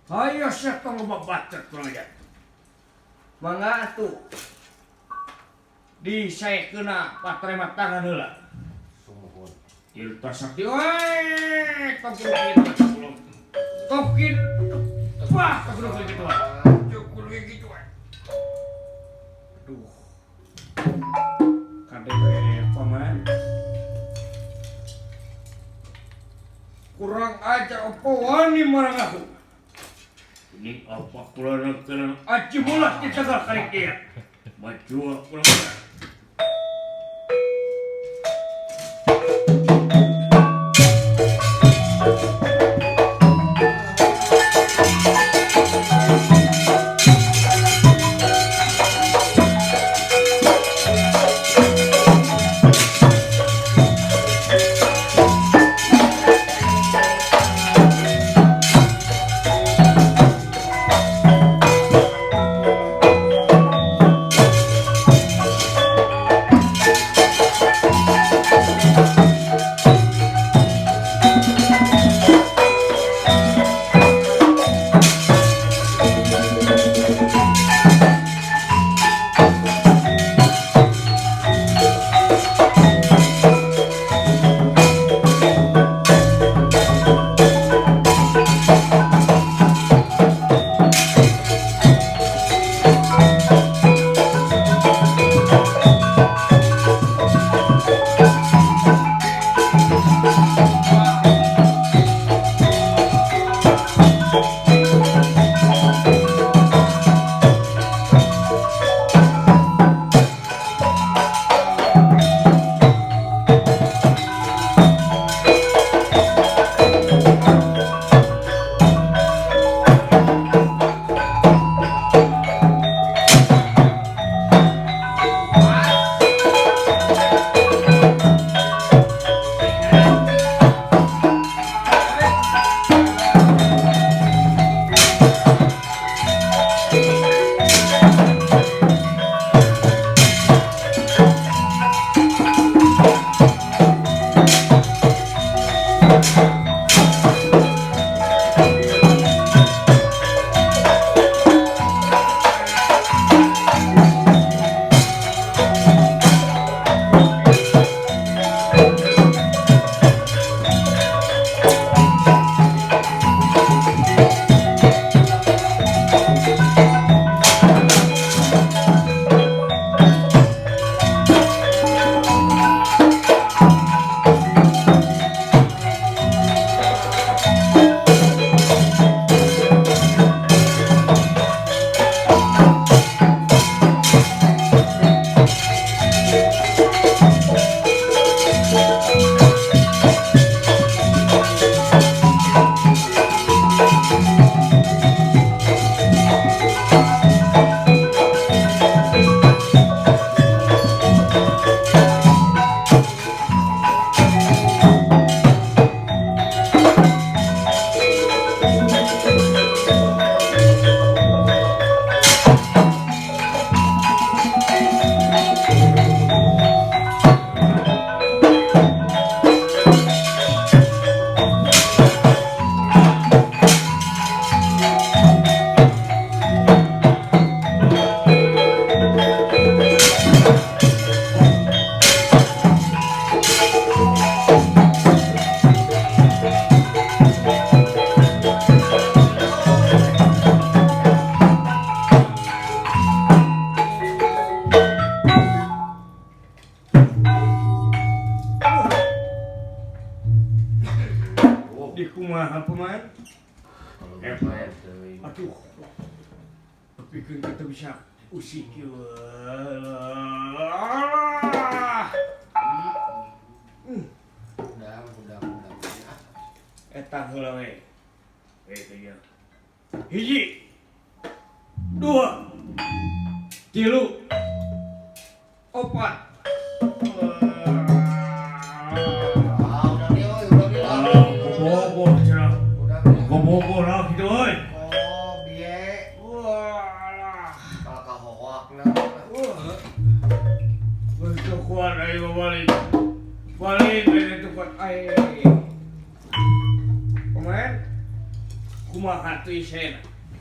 Hayo sia tong loba bacot kurang ajar. Mangga atuh. Disaekeunna patrema tangan heula. Sumuhun. Tirta Sakti we tong kudu kitu belum. Tong kitu. Wah, tong kudu kitu. Tong kudu kitu. Aduh. Kade we paman. Kurang aja apa wani marang aku. Ini apa kula kena aji mulas di tegal kali dia. Maju kurang ajar. Dikumaha pemain? Aduh, tapi kan kita bisa usik. Udah. Eta heula we. We hiji, dua, tilu, opat. Bobo lah gitu oi. Oh, biye. Walah. Kalau kahoak na. Bentuk kuat ayo balik. Balik bentuk kuat ai. Pemain. Kumaha tuh isena?